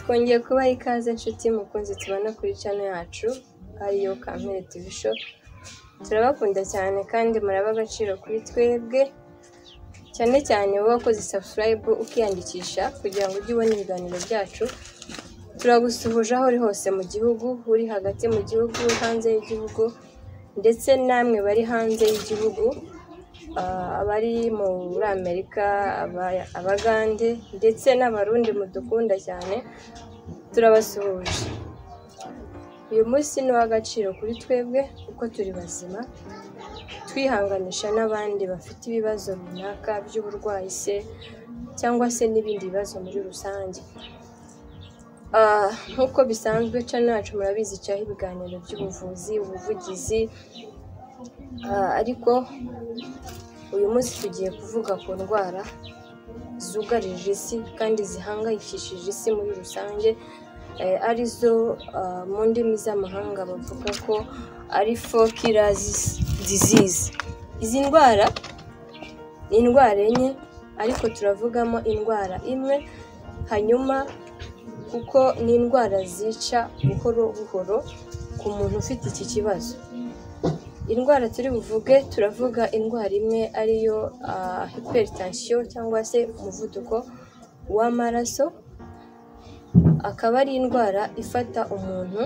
Twongeye kubaha ikaze nshuti mukunzi tubona kuri channel yacu ariyo Kampere TV Show. Turabakunda cyane kandi muraba agaciro kuri twebwe, cyane cyane wowe wakoze subscribe ukiyandikisha kugira ngo ujye ubona ibiganiro byacu. Turagusuhuje aho uri hose mu gihugu, uri hagati mu gihugu, hanze y'igihugu, ndetse namwe bari hanze y'igihugu, abari muri Amerika, Abagande ndetse n'Abarundi mudukunda cyane, turabasuhuje. Uyu munsi ni uw'agaciro kuri twebwe kuko turi bazima, twihanganisha n'abandi bafite ibibazo runaka by'uburwayi se cyangwa se n'ibindi bibazo muri rusange. Nk'uko bisanzwe channel yacu murabizi icaho ibiganiro by'ubuvuzi, ubuvugizi, ariko uyu munsi tugiye kuvuga ku ndwara zugarije isi kandi zihangayikishije isi muri rusange, arizo mu ndimi z'amahanga bavuga ko ari four killers disease. Izi ndwara ni indwara enye, ariko turavugamo indwara imwe, hanyuma kuko ni indwara zica buhoro buhoro ku muntu ufite iki kibazo. Indwara turi buvuge, turavuga indwara imwe ariyo hypertension cyangwa se umuvuduko w'amaraso, akaba ari indwara ifata umuntu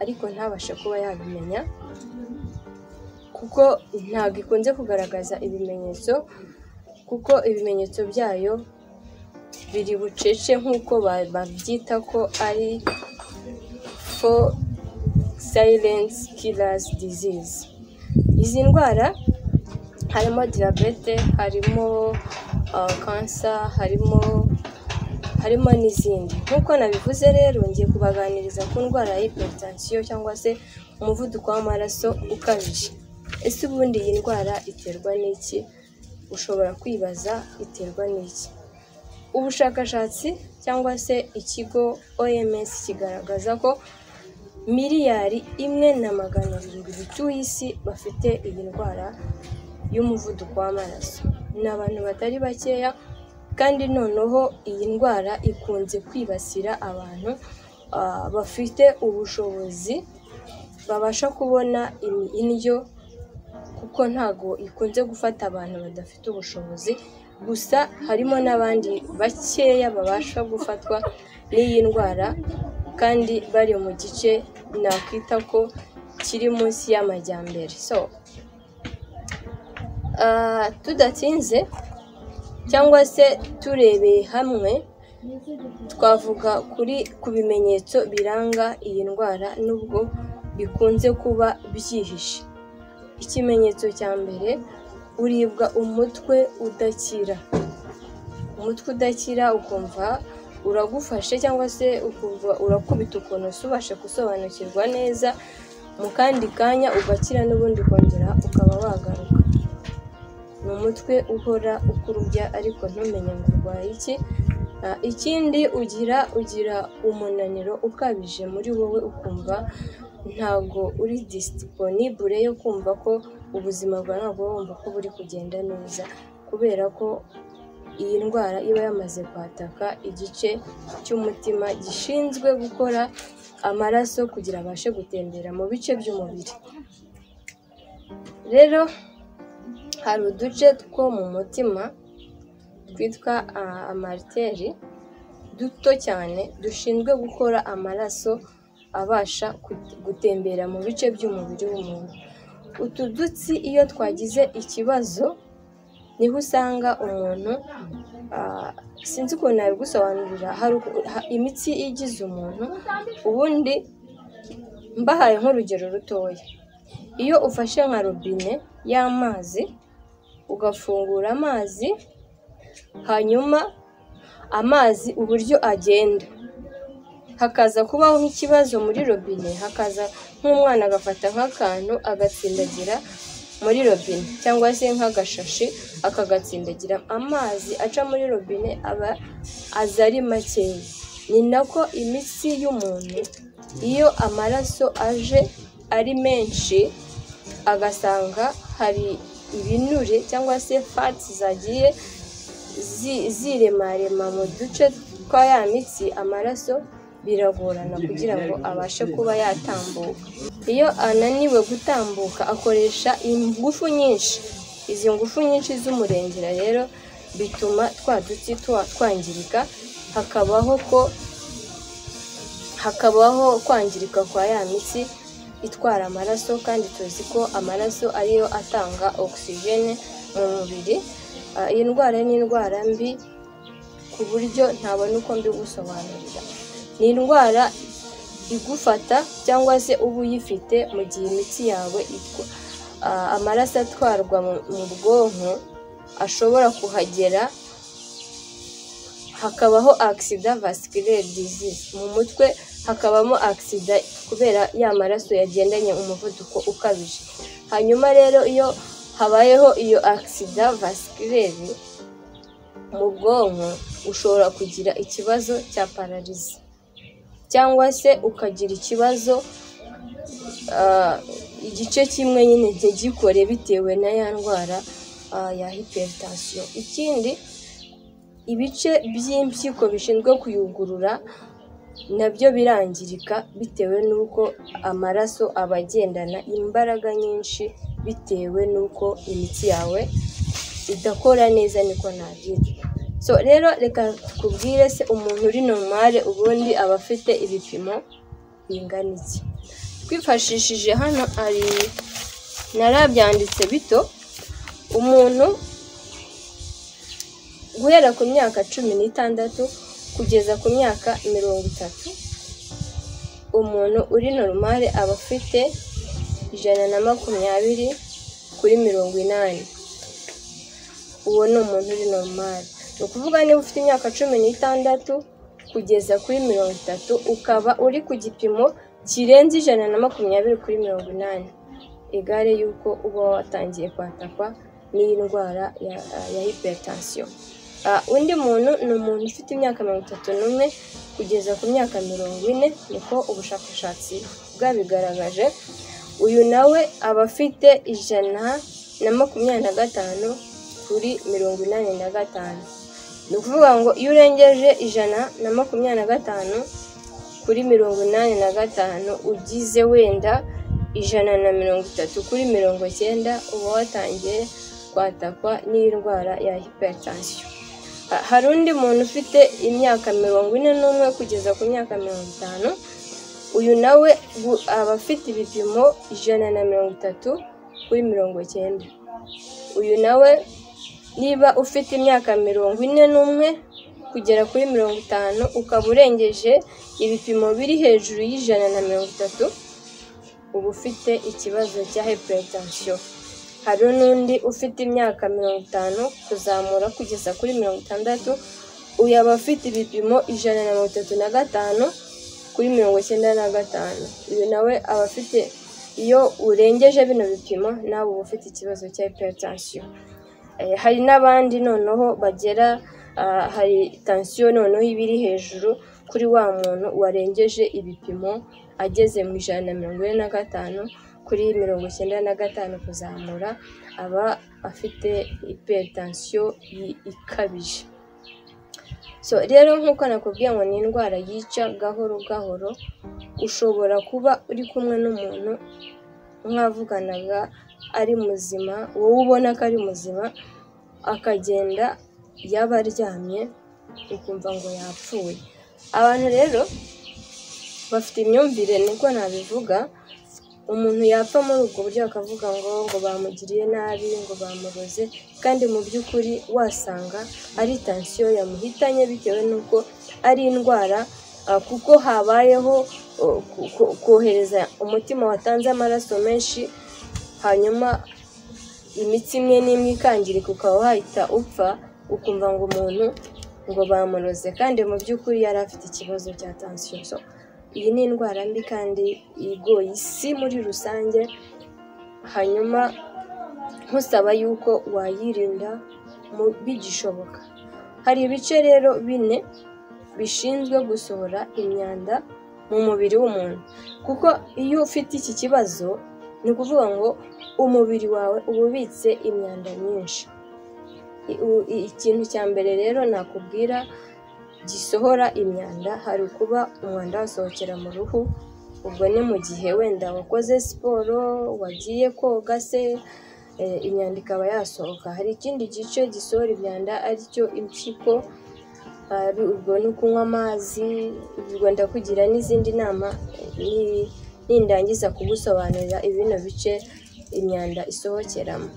ariko ntabashe kuba yabimenya, kuko ntabwo ikunze kugaragaza ibimenyetso, kuko ibimenyetso byayo biri bucece nk'uko babyita ko ari four silent killers disease. Izi ndwara harimo diyabete, harimo cancer, harimo n'izindi. Nk'uko nabivuze rero, ngiye kubaganiriza ku ndwara ya hypertension cyangwa se umuvuduko w'amaraso ukabije. Ese ubundi iyi ndwara iterwa n'iki? Ushobora kwibaza iterwa n'iki? Ubushakashatsi cyangwa se ikigo OMS kigaragaza ko 1,700,000,000 batuye isi bafite iyi ndwara y'umuvuduko w'amaraso. Ni abantu batari bakeya, kandi noneho iyi ndwara ikunze kwibasira abantu bafite ubushobozi, babasha kubona indyo, kuko ntago ikunze gufata abantu badafite ubushobozi. Gusa harimo n'abandi bakeya babasha gufatwa n'iyi ndwara kandi bari mu gice nakwita ko kiri munsi y'amajyambere. So tudatinze cyangwa se turebeye hamwe, twavuga ku bimenyetso biranga iyi ndwara nubwo bikunze kuba byihishe. Ikimenyetso cya mbere, uribwa umutwe udakira. Umutwe udakira ukumva uragufashe cyangwa se ukumva urakubita ukuntu ubashe gusobanukirwa neza, mu kandi kanya ugakira n'ubundi ukongera ukaba wagaruka. Ni umutwe uhora ukurya ariko ntumenye ngo urwaye iki. Ikindi ugira umunaniro ukabije muri wowe, ukumva ntago uri disponible yo kumva ko ubuzima bwawe ntabwo wumva ko buri kugenda neza, kubera ko iyi ndwara iba yamaze kwataka igice cy'umutima gishinzwe gukora amaraso kugira abashe gutembera mu bice by'umubiri. Rero hari uduce two mu mutima twitwa ama artères duto cyane dushinzwe gukora amaraso abasha gutembera mu bice by'umubiri w'umuntu. Utu dutsi iyo twagize ikibazo niho usanga umuntu, sinzi ukuntu nabigusobanurira, hari imitsi igize umuntu. Ubundi mbahaye nk'urugero rutoya, iyo ufashe nka robine y'amazi ugafungura amazi, hanyuma amazi uburyo agenda, hakaza kubaho nk'ikibazo muri robine, hakaza nk'umwana agafata nk'akantu agatsindagira muri robine cyangwa se nk'agashashi akagatsindagira, amazi aca muri robine aba aza ari makeya. Ni nako imitsi y'umuntu iyo amaraso aje ari menshi agasanga hari ibinure cyangwa se fats zagiye ziremarema mu duce kwa ya mitsi, amaraso biragorana kugira ngo abashe kuba yatambuka. Iyo ananiwe gutambuka akoresha ingufu nyinshi. Izi ngufu nyinshi z'umurengera rero bituma twa dutsi twangirika, hakabaho kwangirika kwa ya mitsi itwara amaraso, kandi tuzi ko amaraso ariyo atanga ogisijene mu mubiri. Iyi ndwara ni indwara mbi ku buryo ntabona uko mbigusobanurira. Ni indwara igufata cyangwa se uba uyifite mu gihe imitsi yawe amaraso atwarwa mu bwonko ashobora kuhagera, hakabaho accident vasculaire disease mu mutwe, hakabamo accident kubera ya maraso yagendanye umuvuduko ukabije. Hanyuma rero iyo habayeho iyo accident vasculaire mu bwonko, ushobora kugira ikibazo cya paralysie cyangwa se ukagira ikibazo igice kimwe nyine ntigikore bitewe na ya ndwara ya hypertension. Ikindi, ibice by'impyiko bishinzwe kuyungurura nabyo birangirika bitewe n'uko amaraso aba agendana imbaraga nyinshi, bitewe n'uko imitsi yawe idakora neza, niko nabyita. So rero reka tukubwire se umuntu uri normal ubundi aba afite ibipimo bingana iki? Twifashishije hano hari narabyanditse bito. Umuntu guhera ku myaka 16 kugeza ku myaka 30, umuntu uri normal aba afite 120/80. Uwo ni umuntu uri normal. Ni ukuvuga niba ufite imyaka 16 kugeza kuri 30 ukaba uri ku gipimo kirenze 120/80, igare y'uko uba watangiye kwatakwa n'iyi ndwara ya hypertension. Undi muntu ni umuntu ufite imyaka 31 kugeza ku myaka 40, niko ubushakashatsi bwabigaragaje. Uyu nawe aba afite 125/85. Ni ukuvuga ngo iyo urengeje 125/85, ugize wenda 130/90, uba watangiye kwatakwa n'iyi ndwara ya hypertension. Hari undi muntu ufite imyaka 41 kugeza ku myaka 50, uyu nawe aba afite ibipimo 130/90. Uyu nawe niba ufite imyaka 41 kugera kuri 50 ukaba urengeje ibipimo biri hejuru y'130, uba ufite ikibazo cya hypertension. Hari n'undi ufite imyaka 50 kuzamura kugeza kuri 60, uyu aba afite ibipimo 135/95. Uyu nawe aba afite, iyo urengeje bino bipimo nawe uba ufite ikibazo cya hypertension. Hari n'abandi noneho bagera, hari tansiyo noneho iba iri hejuru kuri wa muntu warengeje ibipimo ageze mu 145/95 kuzamura, aba afite hypertension ikabije. So rero nk'uko nakubwiye ngo ni indwara yica gahoro gahoro, ushobora kuba uri kumwe n'umuntu mwavuganaga ari muzima, wowe ubona ko ari muzima, akagenda yaba aryamye ukumva ngo yapfuye. Abantu rero bafite imyumvire, niko nabivuga, umuntu yapfa muri ubwo buryo bakavuga ngo bamugiriye nabi, ngo bamuroze, kandi mu by'ukuri wasanga ari tansiyo yamuhitanye bitewe n'uko ari indwara, kuko habayeho kohereza umutima watanze amaraso menshi, hanyuma imitsi imwe n'imwe ikangirika ukaba wahita upfa, ukumva ngo umuntu ngo bamuroze, kandi mu by'ukuri yari afite ikibazo cya tansiyo. So iyi ni indwara mbi kandi igoye isi muri rusange, hanyuma nkusaba yuko wayirinda bigishoboka. Hari ibice rero 4 bishinzwe gusohora imyanda mu mubiri w'umuntu, kuko iyo ufite iki kibazo ni ukuvuga ngo umubiri wawe uba ubitse imyanda myinshi. Ikintu cya mbere rero nakubwira gisohora imyanda, hari ukuba umwanda wasohokera mu ruhu, ubwo ni mu gihe wenda wakoze siporo, wagiye koga se, imyanda ikaba yasohoka. Hari ikindi gice gisohora imyanda aricyo impyiko, ubwo ni ukunywa amazi, ubwo ndakugira n'izindi nama nindangiza kugusobanurira bino bice imyanda isohokeramo.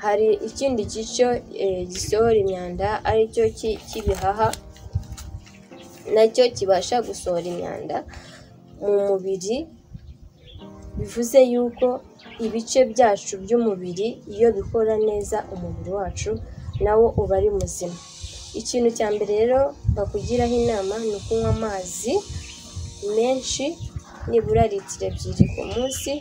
Hari ikindi gice gisohora imyanda aricyo cy'ibihaha, nacyo kibasha gusohora imyanda mu mubiri, bivuze yuko ibice byacu by'umubiri iyo bikora neza umubiri wacu nawo uba ari muzima. Ikintu cya mbere rero bakugiraho inama ni ukunywa amazi menshi, nibura litiro 2 ku munsi,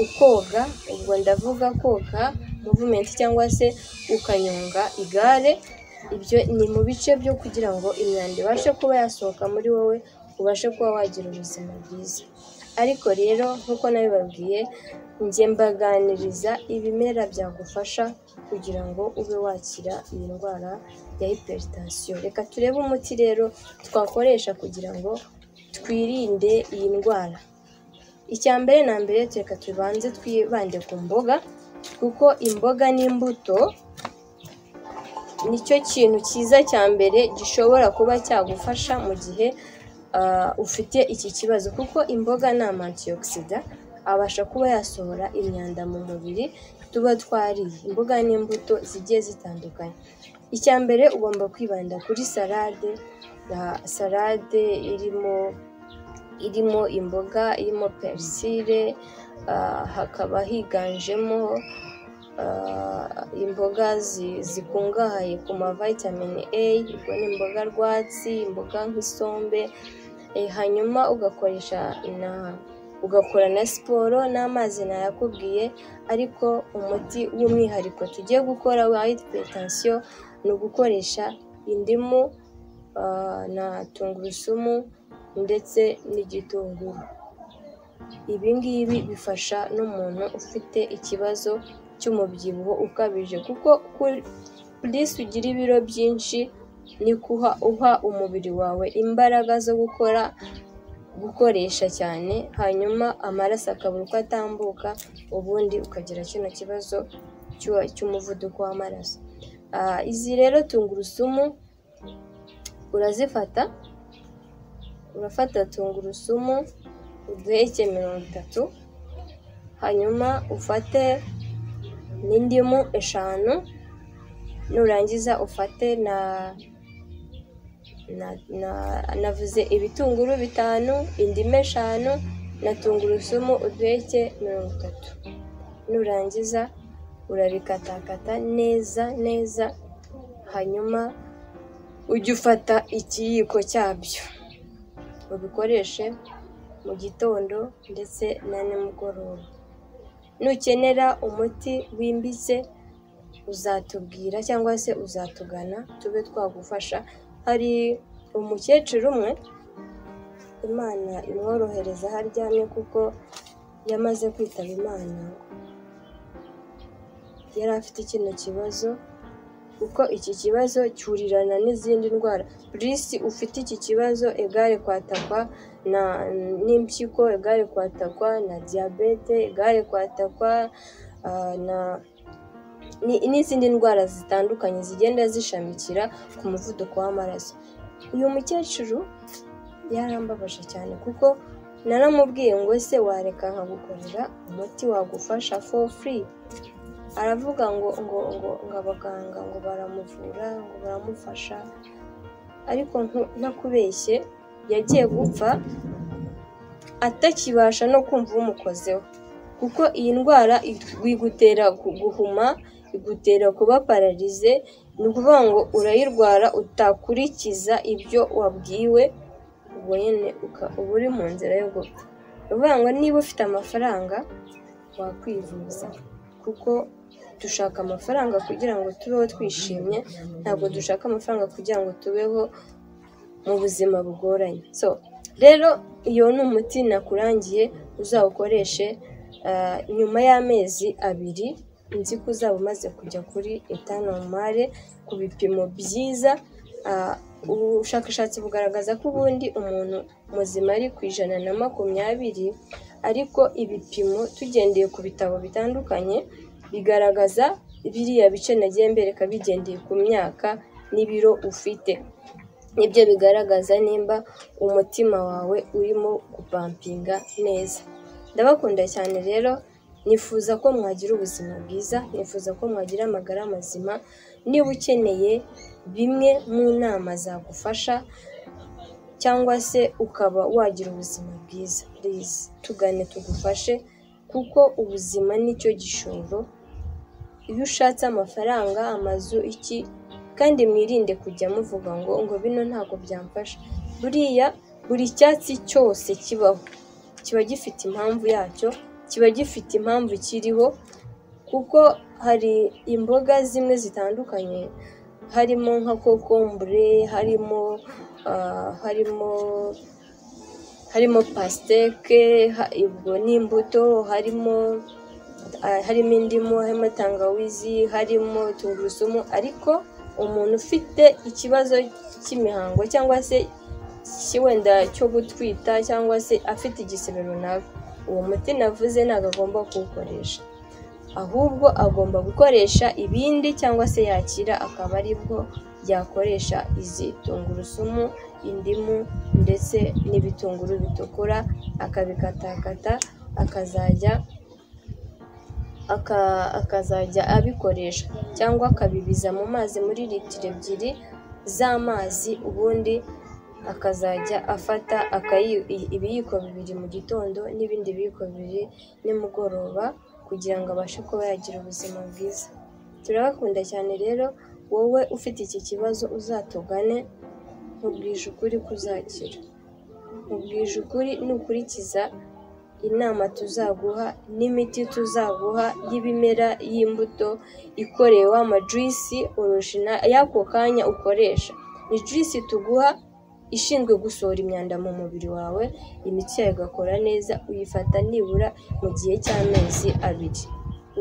ukoga, ubwo ndavuga koga movement cyangwa se ukanyonga igare, ibyo ni mu bice byo kugira ngo imyanda ibashe kuba yasohoka muri wowe, ubashe kuba wagira ubuzima bwiza. Ariko rero nk'uko nabibabwiye, njye mbaganiriza ibimera byagufasha kugira ngo ube wakira iyi ndwara ya hypertension. Reka turebe umuti rero twakoresha kugira ngo twirinde iyi ndwara. Icya mbere na mbere, reka tubanze twibande ku mboga, kuko imboga n'imbuto nicyo kintu cyiza cya mbere gishobora kuba cyagufasha mu gihe ufite iki kibazo, kuko imboga ni ama antioxidant abasha kuba yasohora imyanda mu mubiri tuba twariye. Imboga n'imbuto zigiye zitandukanye. Icya mbere ugomba kwibanda kuri salade, salade irimo imboga, irimo persil, hakaba higanjemo imboga zikungahaye ku ma vitamine A, ubwo ni imboga rwatsi, imboga nk'isombe, hanyuma ugakoresha na ugakora na siporo n'amazi nayakubwiye, ariko umuti w'umwihariko tugiye gukora wa hypertension ni ugukoresha indimu na tungurusumu ndetse n'igitunguru. Ibi ngibi bifasha n'umuntu ufite ikibazo cy'umubyibuho ukabije, kuko plus ugira ibiro byinshi niko uha umubiri wawe imbaraga zo gukora, gukoresha cyane, hanyuma amaraso akabura uko atambuka, ubundi ukagira kino kibazo cy'umuvuduko w'amaraso. Izi rero tungurusumu urazifata, urafata tungurusumu uduheke 30, hanyuma ufate n'indimu 5, nurangiza ufate na navuze ibitunguru 5, indimu 5 na tungurusumu uduheke 30. Nurangiza urabikatakata neza neza, hanyuma ujye ufata ikiyiko cyabyo ubikoreshe mu gitondo ndetse na nimugoroba. Nukenera umuti wimbitse uzatubwira cyangwa se uzatugana tube twagufasha. Hari umukecuru umwe Imana imworohereza aho aryamye kuko yamaze kwitaba Imana, yari afite kino kibazo, kuko iki kibazo cyurirana n'izindi ndwara. Plus ufite iki kibazo égale kwatakwa n'impyiko, égale kwatakwa na diyabete, égale kwatakwa n'izindi ndwara zitandukanye zigenda zishamikira ku muvuduko w'amaraso. Uyu mukecuru yarambabaje cyane, kuko naramubwiye ngo ese wareka nkagukorera umuti wagufasha for free, aravuga ngo ngo ngo ngo abaganga ngo baramuvura, ngo baramufasha, ariko ntakubeshye yagiye gupfa atakibasha no kumva umukozeho, kuko iyi ndwara igutera guhuma, igutera kuba paralysé. Ni ukuvuga ngo urayirwara utakurikiza ibyo wabwiwe, ubwo nyine uba uri mu nzira yo gupfa. Ni ukuvuga ngo niba ufite amafaranga wakwivuza, kuko dushaka amafaranga kugira ngo tubeho twishimye, ntabwo dushaka amafaranga kugira ngo tubeho mu buzima bugoranye. So rero iyo ni umuti nakurangiye, uzawukoreshe nyuma y'amezi 2, nzi ko uzaba umaze kujya kuri état normal ku bipimo byiza. Ubushakashatsi bugaragaza ko ubundi umuntu muzima ari ku 120, ariko ibipimo tugendeye ku bitabo bitandukanye bigaragaza biriya bice nagiye mbereka bigendeye ku myaka n'ibiro ufite, nibyo bigaragaza nimba umutima wawe urimo gupampinga neza. Ndabakunda cyane rero, nifuza ko mwagira ubuzima bwiza, nifuza ko mwagira amagara mazima. Niba ukeneye bimwe mu nama zagufasha cyangwa se ukaba wagira ubuzima bwiza, please tugane tugufashe, kuko ubuzima nicyo gishoro. Iyo ushatse amafaranga, amazu, iki, kandi mwirinde kujya muvuga ngo bino ntabwo byamfasha. Buriya buri cyatsi cyose kibaho kiba gifite impamvu yacyo, kiba gifite impamvu kiriho, kuko hari imboga zimwe zitandukanye, harimo nka kokombure, harimo pasiteke, ubwo n'imbuto, harimo indimu, harimo tangawizi, harimo tungurusumu. Ariko umuntu ufite ikibazo cy'imihango cyangwa se wenda cyo gutwita cyangwa se afite igisebe runaka, uwo muti navuze ntabwo agomba kuwukoresha, ahubwo agomba gukoresha ibindi cyangwa se yakira akaba aribwo yakoresha izi tungurusumu, indimu ndetse n'ibitunguru bitukura, akabikatakata akazajya abikoresha, cyangwa akabibiza mu mazi muri litiro 2 z'amazi, ubundi akazajya afata ibiyiko 2 mu gitondo n'ibindi biyiko 2 nimugoroba, kugira ngo abashe kuba yagira ubuzima bwiza. Turabakunda cyane rero, wowe ufite iki kibazo uzatugane, nkubwije ukuri kuzakira, nkubwije ukuri nukurikiza inama tuzaguha n'imiti tuzaguha y'ibimera, y'imbuto ikorewe amajuisi orojina y'ako kanya ukoresha. Ni juisi tuguha ishinzwe gusohora imyanda mu mubiri wawe, imitsi yawe igakora neza, uyifata nibura mu gihe cy'amezi 2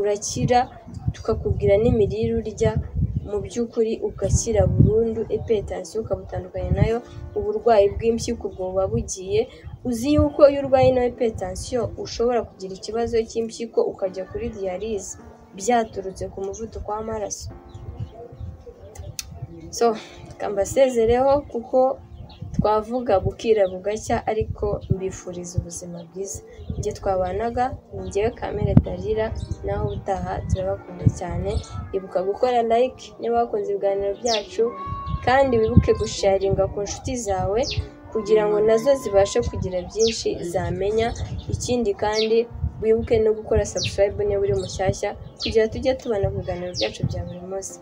urakira. Tukakubwira n'imirire urya, mu by'ukuri ugakira burundu, hypertension ukabutandukanya nayo, uburwayi bw'impyiko ubwo buba bugiye. Uzi yuko iyo urwaye ino hypertension ushobora kugira ikibazo cy'impyiko ukajya kuri dialyse byaturutse ku muvuduko w'amaraso. So mbasezereho kuko twavuga bukira bugacya, ariko mbifuriza ubuzima bwiza. Njye twabanaga ni njyewe Kamere Dalila, naho ubutaha turabakunda cyane. Ibuka gukora like niba wakunze ibiganiro byacu, kandi wibuke gusharinga ku nshuti zawe kugira ngo nazo zibashe kugira byinshi zamenya. Ikindi kandi wibuke no gukora subscribe niba uri mushyashya, kugira tujye tubana mu biganiro byacu bya buri munsi.